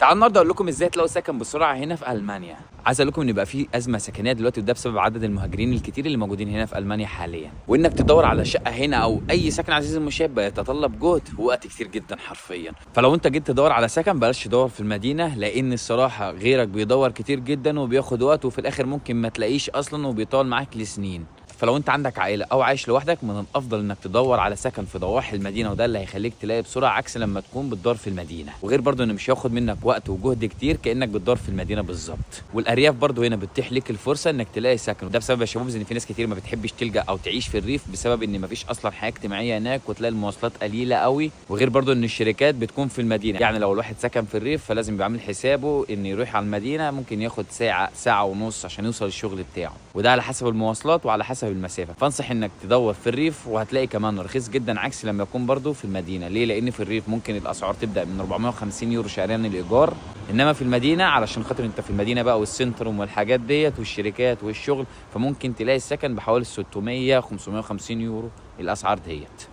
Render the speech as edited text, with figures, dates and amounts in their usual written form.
تعالوا النهارده اقول لكم ازاي تلاقوا سكن بسرعة هنا في المانيا. عايز اقول لكم ان يبقى في ازمة سكنية دلوقتي، وده بسبب عدد المهاجرين الكتير اللي موجودين هنا في المانيا حاليا. وانك تدور على شقه هنا او اي سكن عزيزي المشاهد بيتطلب جهد ووقت كتير جدا حرفيا. فلو انت جيت تدور على سكن بلاش تدور في المدينة، لان الصراحة غيرك بيدور كتير جدا وبياخد وقت، وفي الاخر ممكن ما تلاقيش اصلا وبيطول معاك لسنين. فلو انت عندك عائلة او عايش لوحدك، من الافضل انك تدور على سكن في ضواحي المدينه، وده اللي هيخليك تلاقي بسرعة، عكس لما تكون بتدور في المدينة. وغير برضو انه مش هياخد منك وقت وجهد كتير كانك بتدور في المدينة بالظبط. والارياف برضو هنا بتتيح لك الفرصة انك تلاقي سكن، وده بسبب يا شباب ان في ناس كتير ما بتحبش تلجا او تعيش في الريف بسبب ان مفيش اصلا حياة اجتماعية هناك، وتلاقي المواصلات قليله قوي. وغير برضو ان الشركات بتكون في المدينة، يعني لو الواحد سكن في الريف فلازم يبقى عامل حسابه ان يروح على المدينة ممكن ياخد ساعة ساعة ونص عشان يوصل الشغل بتاعه، وده على حسب المواصلات وعلى حسب المسافة. فانصح انك تدور في الريف وهتلاقي كمان رخيص جدا، عكس لما يكون برضو في المدينة. ليه؟ لان في الريف ممكن الاسعار تبدا من 450 يورو شهريا الايجار، انما في المدينة علشان خاطر انت في المدينة بقى وال Zentrum والحاجات ديت والشركات والشغل، فممكن تلاقي السكن بحوالي 600 550 يورو الاسعار ديت.